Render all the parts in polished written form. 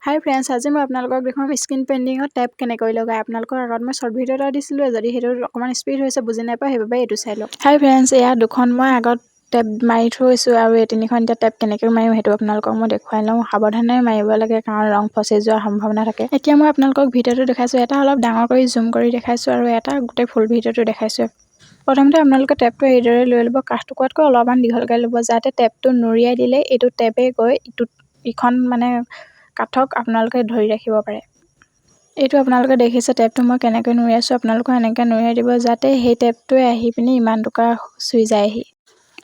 হাই friends, আজি মই আপোনালোকক দেখুৱাম স্ক্ৰীণ পেইণ্টিঙত টেপ কেনেকৈ লগায়। আপোনালোকৰ আগত মই শ্বৰ্ট ভিডিঅ' এটা দিছিলোঁ, যদি সেইটো অকণমান স্পীড হৈছে বুজি নাপায়, সেইবাবে এইটো চাই লওক। হাই ফ্ৰেণ্ডছ, এয়া দুখন মই আগত টেপ মাৰি থৈছোঁ আৰু এই তিনিখন এতিয়া টেপ কেনেকৈ মাৰিম সেইটো আপোনালোকক মই দেখুৱাই লওঁ। সাৱধানে মাৰিব লাগে, কাৰণ ৰং ফচি যোৱাৰ সম্ভাৱনা থাকে। এতিয়া মই আপোনালোকক ভিডিঅ'টো দেখাইছোঁ, এটা অলপ ডাঙৰ কৰি জুম কৰি দেখাইছোঁ আৰু এটা গোটেই ফুল ভিডিঅ'টো দেখাইছোঁ। প্ৰথমতে আপোনালোকে টেপটো এইদৰে লৈ ল'ব, কাঠ টুকুৰাতকৈ অলপমান দীঘলকৈ ল'ব, যাতে টেপটো নুৰিয়াই দিলে এইটো টেপে গৈ ইটোত ইখন মানে কাঠক আপোনালোকে ধৰি ৰাখিব পাৰে। এইটো আপোনালোকে দেখিছে টেপটো মই কেনেকৈ নুৰিয়াইছোঁ, আপোনালোকেও এনেকৈ নুৰিয়াই দিব যাতে সেই টেপটোৱে আহি পিনি ইমান টুকুৰা চুই যায়হি।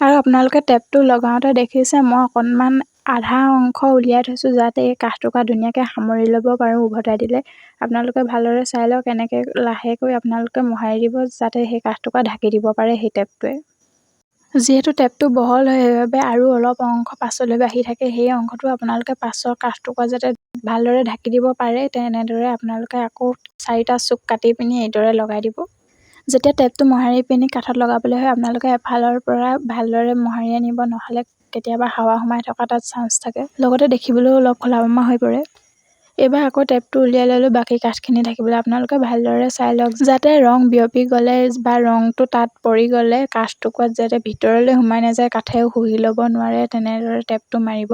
আৰু আপোনালোকে টেপটো লগাওঁতে দেখিছে মই অকণমান আধা অংশ উলিয়াই থৈছোঁ, যাতে এই কাঠ টুকুৰা ধুনীয়াকৈ সামৰি ল'ব পাৰোঁ উভতাই দিলে। আপোনালোকে ভালদৰে চাই লওক, এনেকৈ লাহেকৈ আপোনালোকে মোহাৰি দিব যাতে সেই কাঠ টুকুৰা ঢাকি দিব পাৰে সেই টেপটোৱে। যিহেতু টেপটো বহল হয়, সেইবাবে আৰু অলপ অংশ পাছলৈ বাঢ়ি থাকে, সেই অংশটো আপোনালোকে পাছৰ কাঠ টুকুৰা যাতে ভালদৰে ঢাকি দিব পাৰে তেনেদৰে আপোনালোকে আকৌ চাৰিটা চুক কাটি পিনি এইদৰে লগাই দিব। যেতিয়া টেপটো মোহাৰি পিনি কাঠত লগাবলৈ হয়, আপোনালোকে এফালৰ পৰা ভালদৰে মোহাৰি আনিব, নহ'লে কেতিয়াবা হাৱা সোমাই থকা তাত চান্স থাকে, লগতে দেখিবলৈও অলপ খোলা বমা হৈ পৰে। এইবাৰ আকৌ টেপটো উলিয়াই ল'লোঁ বাকী কাঠখিনি থাকিবলৈ। আপোনালোকে ভালদৰে চাই লওক যাতে ৰং বিয়পি গ'লে বা ৰংটো তাত পৰি গ'লে কাঠ টুকুৰাত যাতে ভিতৰলৈ সোমাই নাযায়, কাঠেও শুহি ল'ব নোৱাৰে, তেনেদৰে টেপটো মাৰিব।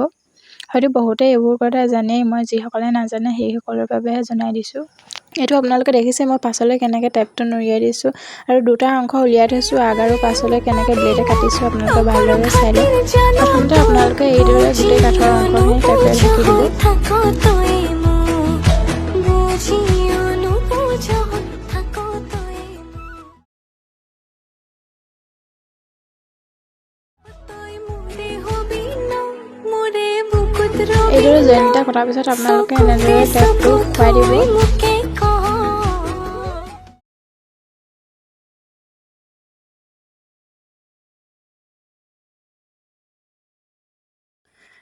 হয়তো বহুতে এইবোৰ কথা জানেই, মই যিসকলে নাজানে সেইসকলৰ বাবেহে জনাই দিছোঁ। এইটো আপোনালোকে দেখিছে মই পাছলৈ কেনেকৈ টেপটো নুৰিয়াই দিছোঁ আৰু দুটা অংশ উলিয়াই থৈছোঁ, আগ আৰু পাছলৈ কেনেকৈ ব্লেডে কাটিছোঁ আপোনালোকে ভালদৰে চাই লওক। প্ৰথমতে আপোনালোকে এইদৰে গোটেই কাঠৰ অংশখিনি টেপেৰে ঢাকি দিব। এইদৰে জইন এটা কটাৰ পিছত আপোনালোকে এনেদৰে টেপটো খুৱাই দিব।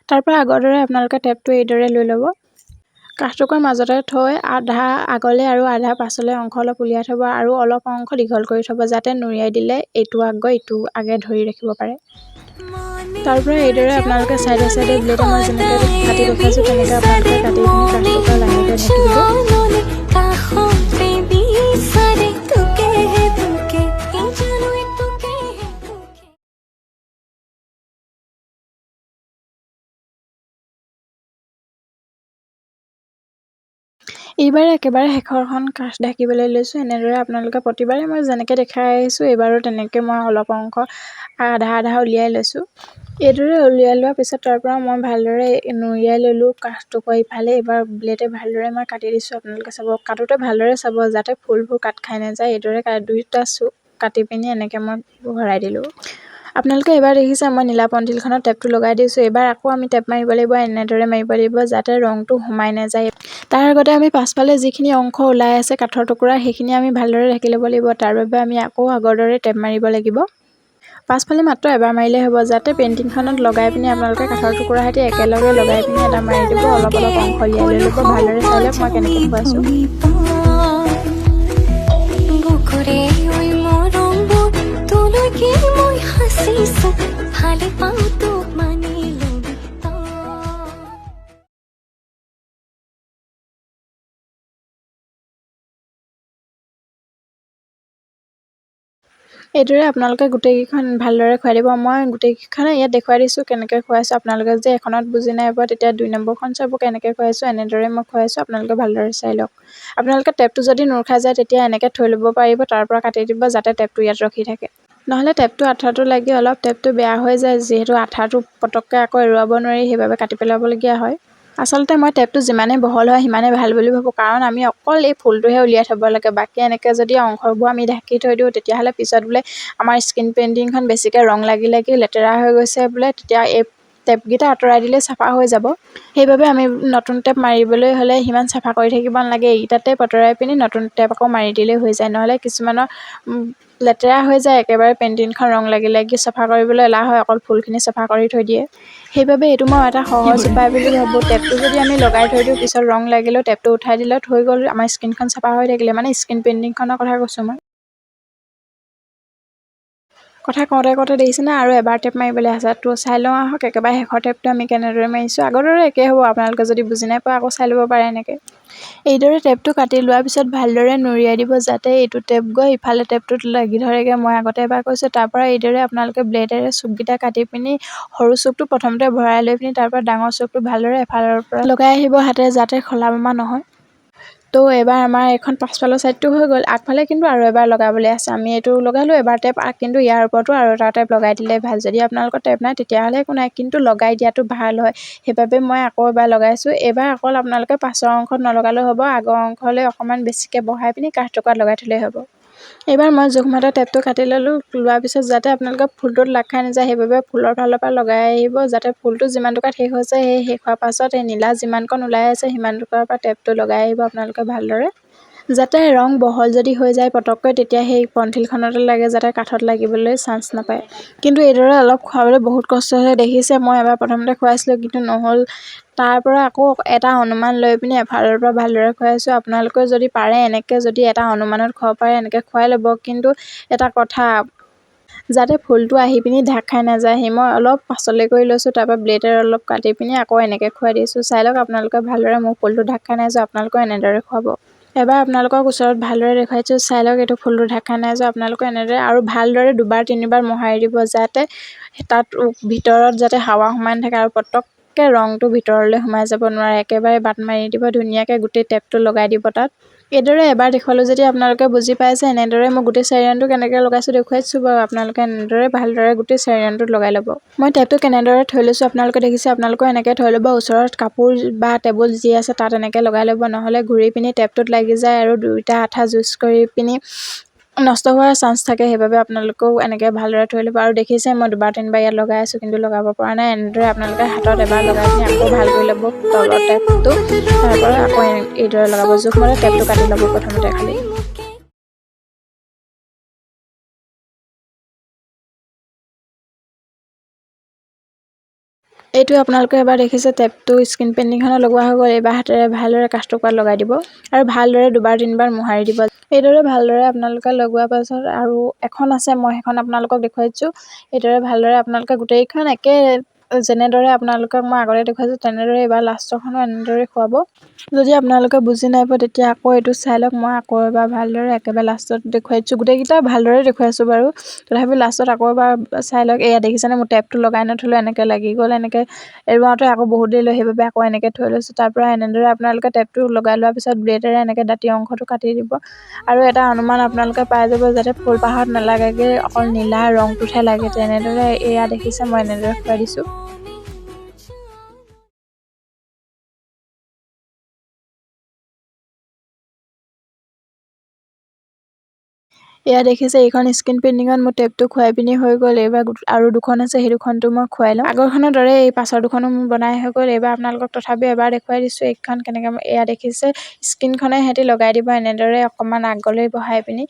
তাৰ পৰা আগৰ দৰে আপোনালোকে টেপটো এইদৰে লৈ ল'ব, কাঠ টুকুৰাৰ মাজতে থৈ আধা আগলৈ আৰু আধা পাছলৈ অংশ অলপ উলিয়াই থ'ব আৰু অলপ অংশ দীঘল কৰি থ'ব, যাতে নুৰিয়াই দিলে এইটো আগ গৈ ইটো আগে ধৰি ৰাখিব পাৰে। তাৰ পৰা এইদৰে আপোনালোকে চাইডে চাইডে ব্লেডে মই যেনেকৈ কাটি দেখাইছোঁ তেনেকৈ আপোনালোকে কাটি পিনি কাঠ টুকুৰা লাহেকৈ ঢাকি দিব। এইবাৰ একেবাৰে শেষৰখন কাঠ ঢাকিবলৈ লৈছোঁ। এনেদৰে আপোনালোকে প্ৰতিবাৰে মই যেনেকৈ দেখাই আহিছোঁ, এইবাৰো তেনেকৈ মই অলপ অংশ আধা আধা উলিয়াই লৈছোঁ। এইদৰে উলিয়াই লোৱাৰ পিছত তাৰ পৰা মই ভালদৰে নুৰিয়াই ল'লোঁ কাঠ টুকুৰা ইফালে। এইবাৰ ব্লেডে ভালদৰে মই কাটি দিছোঁ, আপোনালোকে চাব, কাটোতে ভালদৰে চাব যাতে ফুলবোৰ কাট খাই নাযায়। এইদৰে দুইটা চুক কাটি পিনি এনেকৈ মই ভৰাই দিলোঁ। আপোনালোকে এইবাৰ দেখিছে মই নীলা পন্থিলখনত টেপটো লগাই দিছোঁ। এইবাৰ আকৌ আমি টেপ মাৰিব লাগিব, এনেদৰে মাৰিব লাগিব যাতে ৰংটো সোমাই নাযায়। তাৰ আগতে আমি পাছফালে যিখিনি অংশ ওলাই আছে কাঠৰ টুকুৰা, সেইখিনি আমি ভালদৰে ঢাকি ল'ব লাগিব। তাৰ বাবে আমি আকৌ আগৰ দৰে টেপ মাৰিব লাগিব। পাছফালে মাত্ৰ এবাৰ মাৰিলেই হ'ব, যাতে পেইণ্টিংখনত লগাই পিনি আপোনালোকে কাঠৰ টুকুৰা সৈতে একেলগে লগাই পিনি এটা মাৰি দিব, অলপ অলপ অংশ উলিয়াই লৈ ল'ব। ভালদৰে চাই লওক মই কেনেকৈ খুৱাইছোঁ। এইদৰে আপোনালোকে গোটেইকেইখন ভালদৰে খুৱাই দিব। মই গোটেইকেইখনে ইয়াত দেখুৱাই দিছোঁ কেনেকৈ খুৱাইছোঁ। আপোনালোকে যে এখনত বুজি নাই পোৱা, তেতিয়া দুই নম্বৰখন চাব কেনেকৈ খুৱাইছোঁ। এনেদৰে মই খুৱাইছোঁ, আপোনালোকে ভালদৰে চাই লওক। আপোনালোকে টেপটো যদি নুৰ খাই যায়, তেতিয়া এনেকৈ থৈ ল'ব পাৰিব, তাৰ পৰা কাটি দিব যাতে টেপটো ইয়াত ৰখি থাকে। নহ'লে টেপটো আঠাটো লাগি অলপ টেপটো বেয়া হৈ যায়, যিহেতু আঠাটো পটককৈ আকৌ এৰুৱাব নোৱাৰি, সেইবাবে কাটি পেলাবলগীয়া হয়। আচলতে মই টেপটো যিমানেই বহল হয় সিমানেই ভাল বুলি ভাবোঁ, কাৰণ আমি অকল এই ফুলটোহে উলিয়াই থ'ব লাগে। বাকী এনেকৈ যদি অংশবোৰ আমি ঢাকি থৈ দিওঁ, তেতিয়াহ'লে পিছত বোলে আমাৰ স্ক্ৰীণ পেইণ্টিংখন বেছিকৈ ৰং লাগি লাগি লেতেৰা হৈ গৈছে বোলে, তেতিয়া এই টেপকেইটা আঁতৰাই দিলেই চাফা হৈ যাব। সেইবাবে আমি নতুন টেপ মাৰিবলৈ হ'লে সিমান চাফা কৰি থাকিব নালাগে, এইকেইটা টেপ আঁতৰাই পিনি নতুন টেপ আকৌ মাৰি দিলেই হৈ যায়। নহ'লে কিছুমানৰ লেতেৰা হৈ যায় একেবাৰে পেইণ্টিংখন ৰং লাগি লাগি, চাফা কৰিবলৈ এলাহ হয়, অকল ফুলখিনি চাফা কৰি থৈ দিয়ে। সেইবাবে এইটো মই এটা সহজ উপায় বুলি ভাবোঁ। টেপটো যদি আমি লগাই থৈ দিওঁ, পিছত ৰং লাগিলেও টেপটো উঠাই দিলে হৈ গ'ল, আমাৰ স্ক্ৰীণখন চাফা হৈ থাকিলে, মানে স্ক্ৰীণ পেইণ্টিংখনৰ কথা কৈছোঁ মই। কথা কওঁতে কওঁতে দেখিছেনে আৰু এবাৰ টেপ মাৰিবলৈ আছে। তো চাই লওঁ আহক একেবাৰে শেষৰ টেপটো আমি কেনেদৰে মাৰিছোঁ। আগৰ দৰে একেই হ'ব, আপোনালোকে যদি বুজি নাই পোৱা আকৌ চাই ল'ব পাৰে। এনেকৈ এইদৰে টেপটো কাটি লোৱাৰ পিছত ভালদৰে নুৰিয়াই দিব, যাতে এইটো টেপ গৈ ইফালে টেপটোত লাগি ধৰেগৈ। মই আগতে এবাৰ কৈছোঁ। তাৰপৰা এইদৰে আপোনালোকে ব্লেডেৰে চুককেইটা কাটি পিনি সৰু চুকটো প্ৰথমতে ভৰাই লৈ পিনি তাৰপৰা ডাঙৰ চুকটো ভালদৰে এফালৰ পৰা লগাই আহিব হাতেৰে, যাতে খলা বমা নহয়। তো এবাৰ আমাৰ এইখন পাছফালৰ ছাইডটো হৈ গ'ল। আগফালে কিন্তু আৰু এবাৰ লগাবলৈ আছে। আমি এইটো লগালোঁ এবাৰ টেপ, কিন্তু ইয়াৰ ওপৰতো আৰু এটা টেপ লগাই দিলে ভাল। যদি আপোনালোকৰ টেপ নাই তেতিয়াহ'লে একো নাই, কিন্তু লগাই দিয়াটো ভাল হয়। সেইবাবে মই আকৌ এবাৰ লগাইছোঁ। এইবাৰ অকল আপোনালোকে পাছৰ অংশত নলগালেও হ'ব, আগৰ অংশলৈ অকণমান বেছিকৈ বঢ়াই পিনি কাঠ টুকুৰাত লগাই থ'লেই হ'ব। এইবাৰ মই জোখমতে টেপটো কাটি ল'লোঁ। লোৱাৰ পিছত যাতে আপোনালোকে ফুলটোত লাগ খাই নাযায়, সেইবাবে ফুলৰ ফালৰ পৰা লগাই আহিব, যাতে ফুলটো যিমান টুকুৰাত শেষ হৈছে, সেই শেষ হোৱাৰ পাছত এই নীলা যিমানকণ ওলাই আছে সিমান টুকুৰাৰ পৰা টেপটো লগাই আহিব আপোনালোকে ভালদৰে, যাতে ৰং বহল যদি হৈ যায় পটককৈ তেতিয়া সেই পনথিলখনতে লাগে, যাতে কাঠত লাগিবলৈ চান্স নাপায়। কিন্তু এইদৰে অলপ খুৱাবলৈ বহুত কষ্ট হৈছে। দেখিছে, মই এবাৰ প্ৰথমতে খুৱাইছিলোঁ কিন্তু নহ'ল। তাৰ পৰা আকৌ এটা অনুমান লৈ পিনি এফালৰ পৰা ভালদৰে খুৱাইছোঁ। আপোনালোকেও যদি পাৰে এনেকৈ যদি এটা অনুমানত খুৱাব পাৰে এনেকৈ খুৱাই ল'ব। কিন্তু এটা কথা, যাতে ফুলটো আহি পিনি ঢাক খাই নাযায়হি, মই অলপ পাছলৈ কৰি লৈছোঁ। তাৰপৰা ব্লেডেৰে অলপ কাটি পিনি আকৌ এনেকৈ খুৱাই দিছোঁ। চাই লওক আপোনালোকে ভালদৰে, মোৰ ফুলটো ঢাক খাই নাই যোৱা। আপোনালোকেও এনেদৰে খুৱাব। এবাৰ আপোনালোকক ওচৰত ভালদৰে দেখুৱাইছোঁ। চাই লওক, এইটো ফুলটো ঢাক খাই নাই যোৱা। আপোনালোকে এনেদৰে আৰু ভালদৰে দুবাৰ তিনিবাৰ মোহাৰি দিব, যাতে তাত ভিতৰত যাতে হাৱা সোমাই নাথাকে আৰু পটককৈ ৰংটো ভিতৰলৈ সোমাই যাব নোৱাৰে। একেবাৰে বাট মাৰি দিব, ধুনীয়াকৈ গোটেই টেপটো লগাই দিব তাত। এইদৰে এবাৰ দেখুৱালোঁ যেতিয়া আপোনালোকে বুজি পাইছে। এনেদৰে মই গোটেই চাৰিওৰাউণ্ডটো কেনেকৈ লগাইছোঁ দেখুৱাইছোঁ বাৰু। আপোনালোকে এনেদৰে ভালদৰে গোটেই চাৰিওৰাউণ্ডটোত লগাই ল'ব। মই টেপটো কেনেদৰে থৈ লৈছোঁ আপোনালোকে দেখিছে। আপোনালোকেও এনেকৈ থৈ ল'ব। ওচৰত কাপোৰ বা টেবুল যি আছে তাত এনেকৈ লগাই ল'ব, নহ'লে ঘূৰি পিনি টেপটোত লাগি যায় আৰু দুয়োটা আঠা জুচ কৰি পিনি নষ্ট হোৱাৰ চান্স থাকে। সেইবাবে আপোনালোকেও এনেকৈ ভালদৰে থৈ ল'ব। আৰু দেখিছে, মই দুবাৰ তিনিবাৰ ইয়াত লগাই আছোঁ কিন্তু লগাব পৰা নাই। এনেদৰে আপোনালোকে হাতত এবাৰ লগাই পিনি আকৌ ভাল কৰি ল'ব তলৰ টেপটো, তাৰপৰা আকৌ এইদৰে লগাব। জোখমতে টেপটো কাটি ল'ব প্ৰথমতে খালি। এইটো আপোনালোকে এবাৰ দেখিছে, টেপটো স্ক্ৰীণ পেইণ্টিংখনত লগোৱা হৈ গ'ল। এইবাৰ হাতেৰে ভালদৰে কাঠ টুকুৰাত লগাই দিব আৰু ভালদৰে দুবাৰ তিনিবাৰ মোহাৰি দিব। এইদৰে ভালদৰে আপোনালোকে লগোৱাৰ পাছত আৰু এখন আছে, মই সেইখন আপোনালোকক দেখুৱাই দিছোঁ। এইদৰে ভালদৰে আপোনালোকে গোটেইখন একে যেনেদৰে আপোনালোকক মই আগতে দেখুৱাইছোঁ তেনেদৰে এইবাৰ লাষ্টৰখনো এনেদৰে খুৱাব। যদি আপোনালোকে বুজি নাই পোৱা তেতিয়া আকৌ এইটো চাই লওক। মই আকৌ এবাৰ ভালদৰে একেবাৰে লাষ্টত দেখুৱাই দিছোঁ। গোটেইকেইটা ভালদৰে দেখুৱাইছোঁ বাৰু, তথাপিও লাষ্টত আকৌ এবাৰ চাই লওক। এয়া দেখিছেনে, মোৰ টেপটো লগাই নথলোঁ, এনেকৈ লাগি গ'ল। এনেকৈ এৰুৱাওঁতে আকৌ বহুত দেৰি লয়, সেইবাবে আকৌ এনেকৈ থৈ লৈছোঁ। তাৰপৰা এনেদৰে আপোনালোকে টেপটো লগাই লোৱাৰ পিছত ব্লেডেৰে এনেকৈ দাঁতি অংশটো কাটি দিব আৰু এটা অনুমান আপোনালোকে পাই যাব, যাতে ফুলপাহত নালাগেগৈ, অকল নীলা ৰংটোতহে লাগে। তেনেদৰে এয়া দেখিছে, মই এনেদৰে খুৱাই দিছোঁ। এয়া দেখিছে, এইখন স্ক্ৰীণ পেইণ্টিঙত মোৰ টেপটো খুৱাই পিনি হৈ গ'ল। এইবাৰ আৰু দুখন আছে, সেই দুখনটো মই খুৱাই লওঁ। আগৰখনৰ দৰে এই পাছৰ দুখনো মোৰ বনাই হৈ গ'ল। এইবাৰ আপোনালোকক তথাপিও এবাৰ দেখুৱাই দিছোঁ এইখন কেনেকৈ। এয়া দেখিছে, স্ক্ৰীণখনে সিহঁতি লগাই দিব এনেদৰে অকণমান আগলৈ বহাই পিনি।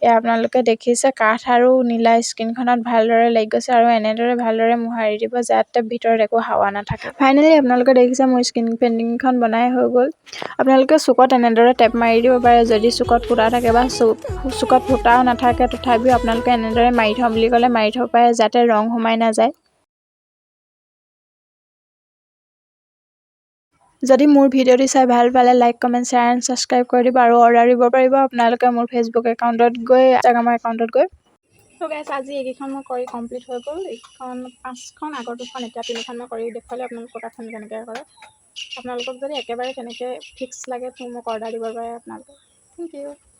এয়া আপোনালোকে দেখিছে, কাঠ আৰু নীলা স্ক্ৰীণখনত ভালদৰে লাগি গৈছে আৰু এনেদৰে ভালদৰে মোহাৰি দিব, যাতে ভিতৰত একো হাৱা নাথাকে। ফাইনেলি আপোনালোকে দেখিছে, মোৰ স্ক্ৰীণ পেইণ্টিংখন বনাই হৈ গ'ল। আপোনালোকে চুকত এনেদৰে টেপ মাৰি দিব পাৰে, যদি চুকত ফুটা থাকে বা চুকত ফুটাও নাথাকে তথাপিও আপোনালোকে এনেদৰে মাৰি থওঁ বুলি ক'লে মাৰি থ'ব পাৰে, যাতে ৰং সোমাই নাযায়। যদি মোৰ ভিডিঅ'টি চাই ভাল পালে like, comment, share and subscribe কৰি দিব আৰু অৰ্ডাৰ দিব পাৰিব আপোনালোকে মোৰ ফেচবুক একাউণ্টত গৈ, ইনষ্টাগ্ৰামৰ একাউণ্টত গৈ। ত' গাইছ, আজি এইকেইখন মই কৰি কমপ্লিট হৈ গ'ল। এইখন পাঁচখন, আগৰ দুখন, এতিয়া তিনিখন মই কৰি দেখুৱালে আপোনালোকক এখন কেনেকৈ কৰে। আপোনালোকক যদি একেবাৰে তেনেকৈ ফিক্স লাগে তো মোক অৰ্ডাৰ দিব পাৰে আপোনালোকে। Thank U.